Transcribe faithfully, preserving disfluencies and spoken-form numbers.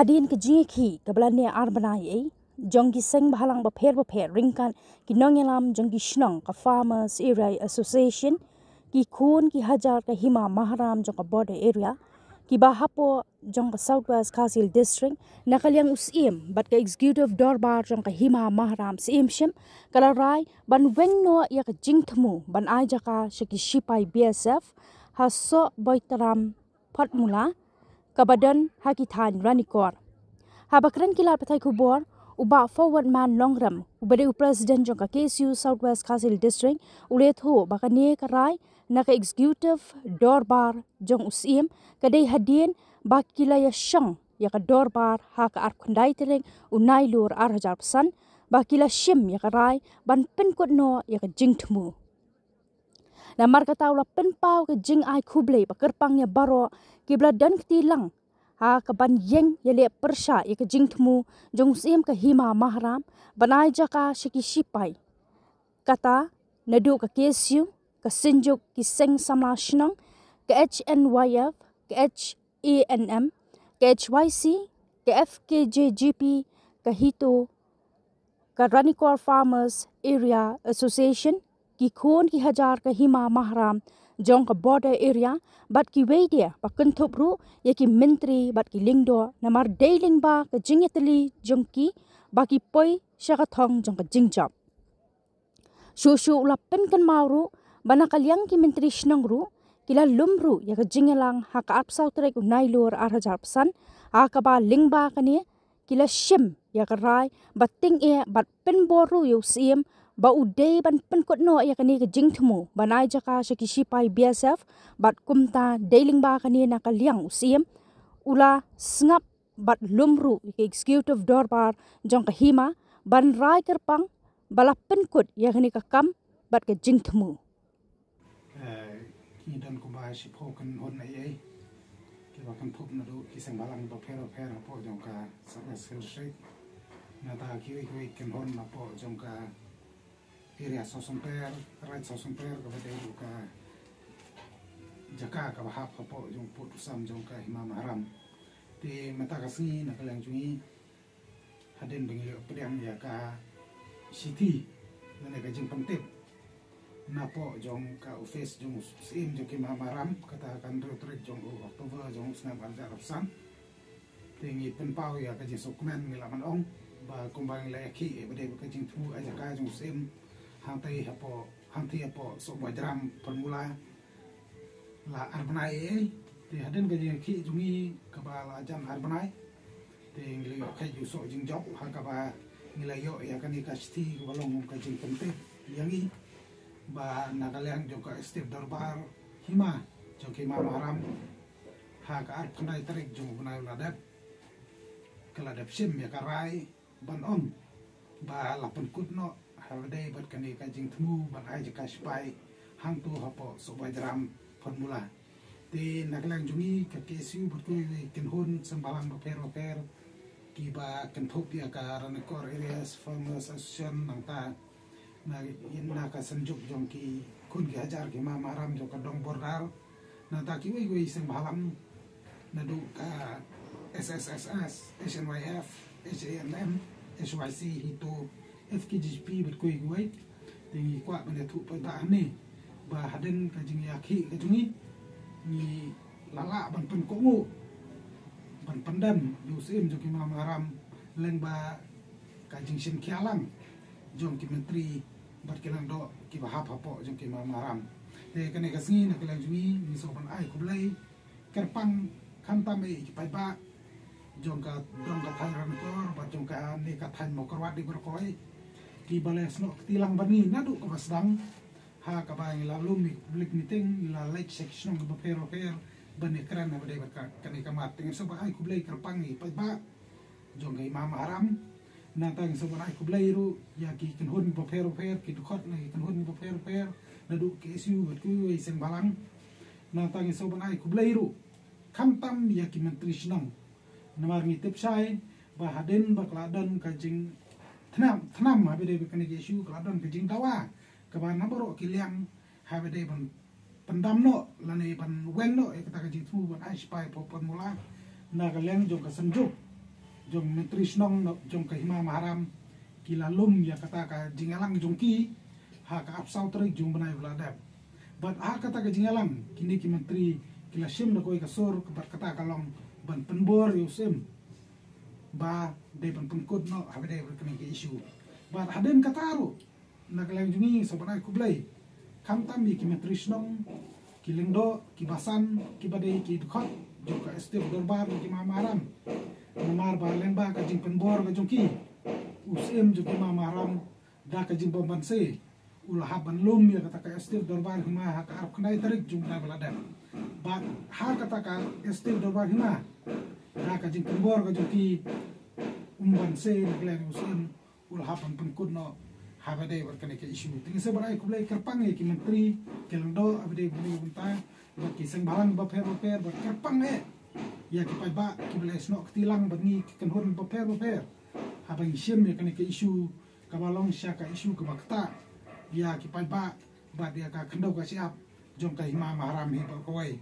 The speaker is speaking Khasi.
Hadien ka jingïakhih kaba la neh ar bnai ei jong ki seng bhalang bapher bapher ryngkat ki nongïalam jong ki shnong ka Farmers Area Association, ki khun ki hajar ka hima mahram jong ka border area kiba hapoh jong ka South West Khasi Hills District, na ka liang u Syiem bad ka Executive Dorbar jong ka hima mahram Syiem Shim ka la rai ban weng noh ïa ka jingthmu ban ai jaka sha ki shipai B S F ha Sohboitram Photmula kaba don ha ki thaiñ Ranikor. Haba kren ki lad pathai khubor, u Bah Forwardman Nongrem, uba dei u President jong ka K S U South West Khasi Hills District, u la ïathuh ba kane ka rai na ka Executive Dorbar jong u Syiem ka dei hadien ba ki la ïashong ïa ka dorbar ha ka arphew khyndai tarik u Nailur ar hajar arphew san, ba ki la shim ïa ka rai ban pynkut noh ïa ka jingthmu. Namar kata u la pynpaw ka jingai khublei ba kyrpang ïa baroh kiba la don kti lang ha ka ban ïeng ïaleh pyrshah ïa ka jingthmu jong u Syiem ka hima mahram ban ai jaka sha ki shipai. Kata naduh ka K S U, ka Synjuk ki seng samla shnong, ka H N Y F, ka H A N M, ka H Y C, ka F K J G P, ka HITO, ka Ranikor Farmers Area Association, ki khun ki hajar ka hima mahram jong ka border area, bad kiwei de ba kynthup ruh ïa ki myntri bad ki lyngdoh, namar dei lyngba ka jingïatylli jong ki ba ki poi sha ka thong jong ka jingjop. Shuh shuh u la pynkynmaw ruh ba na ka liang ki myntri shnong ruh ki la lum ruh ïa ka jingïalang ha ka arphew saw tarik u Nailur ar hajar arphew san, ha kaba lyngba kane ki la shim ïa ka rai ba tyngeh bad pynbor ruh ïa u Syiem ba u dei ban pynkut noh ïa kane ka jingthmu ban ai jaka sha ki shipai B S F, bad kumta dei lyngba kane na ka liang u Syiem u la sngap bad lum ruh ïa ka Executive Dorbar jong ka hima ban rai kyrpang ba la pynkut ïa kane ka kam bad ka jingthmu. Eh, ki don kumba shiphew kynhun ei ei kiba kynthup naduh ki seng bhalang bapher bapher hapoh jong ka South West Khasi Hills District. Nangta kiwei kiwei kynhun hapoh jong ka area Sawsumper, Raid Sawsumper, kaba dei ruh ka jaka kaba hap hapoh jong pud u sam jong ka hima mahram. Te mynta ka sngi na ka liang jong ngi, hadien ba ngi la pdiang ïa ka shithi lane ka jingpyntip napoh jong ka office jong u Syiem jong ki hima mahram, kata ka hynriew tarik jong u October jong u snem ar hajar arphew san. Te ngi pynpaw ïa ka jingsngewkmen, ngi lah ban ong ba kumba ngi la ïakhih ïa ba dei ka jingthmu ai jaka jong u Syiem hangtei hapoh, hangtei hapoh Sohboitram Photmula la ar bnai ei ei. Te hadien ka jingïakhih jong ngi kaba la jan ar bnai, te ngi la ïoh kheit ïa u soh jingjop ha kaba ngi la ïoh ïa kane ka shithi kaba long kum ka jingpyntip ïa ngi ba na ka liang jong ka Executive Dorbar hima jong ki hima mahram ha ka arphew khyndai tarik jong u bnai u la dep, ka la dep shim ïa ka rai ban ong ba la pynkut noh ha ba dei bad kane ka jingthmu ban ai jaka shipai hangto hapoh Sohboitram Photmula. Te na ka liang jong ngi ka K S U bad kiwei kiwei kynhun seng bhalang bapher bapher kiba kynthup ïa ka Ranikor Area Farmers Association, nangta na, na ka Synjuk jong ki khun ki hajar ki hima mahram jong ka dong border, nangta kiwei kiwei seng bhalang naduh ka S S S S, H N Y F, H A N M, H Y C, HITO, F K J G P bad kiwei kiwei. Te ngi kwah ban ïathuh paidbah hangne ba hadien ka jingïakhih ka jong ngi, ngi la lah ban pynkohnguh ban pyndem ïa u Syiem jong ki hima mahram lyngba ka jingshim khia lang jong ki myntri bad ki lyngdoh kiba hap hapoh jong ki hima mahram. Te kane ka sngi na ka liang jong ngi ngi sngewbha ban ai khublei kyrpang khamtam ïa ki paidbah jong ka dong ka thaiñ Ranikor bad jong kane ka thaiñ Mawkyrwat baroh kawei kiba la snoh kti lang bad ngi naduh kaba sdang, ha kaba ngi la lum ïa ka public meeting, ngi la leit sha ki shnong kiba pher bapher ban ïakren ha ba dei bad ka, kane ka mat. Te ngi sngewbha ai khublei kyrpang ïa ki paidbah jong ka hima mahram. Nangta ngi sngewbha ai khublei ruh ïa ki kynhun kiba pher bapher, ki dkhot na ki kynhun kiba pher bapher naduh K S U bad kiwei seng bhalang. Nangta ngi sngewbha ai khublei ruh khamtam ïa ki myntri shnong, namar ngi tip shai ba hadien ba ka la don ka jingthnam, thnam ha ba dei bad kane ka issue, ka la don ka jingdawa kaba na baroh ki liang ha ba dei ban pyndam noh lane ban weng noh ïa kata ka jingthmu ban ai shipai hapoh Photmula. Na ka liang jong ka Synjuk jong Myntri Shnong jong ka Hima Maharam ki la lum ïa kata ka jingïalang jong ki ha ka arphew saw tarik jong u bnai ba la dep. Bad ha kata ka jingïalang kine ki myntri ki la shim da kawei ka sur bad kata ka long ban pynbor ïa u Syiem ba dei ban pynkut noh ha ba dei bad kane ka issue. Bad hadien kata ruh na ka liang jong ngi sa ban ai khublei khamtam ïa ki Myntri Shnong, ki Lyngdoh, ki Basan, ki ba dei ki dkhot jong ka Executive Dorbar ka Hima Maharam. Namar ba lyngba ka jingpynbor ka jong ki, u Syiem jong ka Hima Maharam da ka jingbymbanse u la hap ban lum ïa kata ka Executive Dorbar Hima ha ka arphew khyndai tarik jong u bnai ba la dep. Bad ha kata ka Executive Dorbar Hima da ka jingpynbor ka jong ki, um banse na ka liang u Syiem u la hap ban pynkut noh ha ba dei bad kane ka issue. Te ngi sa ban ai khublei kyrpang ïa ki Myntri, ki Lyngdoh, ha ba dei bad kane ka bynta, bad ki seng bhalang bapher bapher, bad kyrpang eh ïa ki paidbah ki ba la ïasnoh kti lang bad ngi ki kynhun bapher bapher, haba ngi shim ïa kane ka issue kaba long shisha ka issue kaba ktah ïa ki paidbah bad ïa ka khyndew ka shyiap jong ka Hima Maharam hi baroh kawei.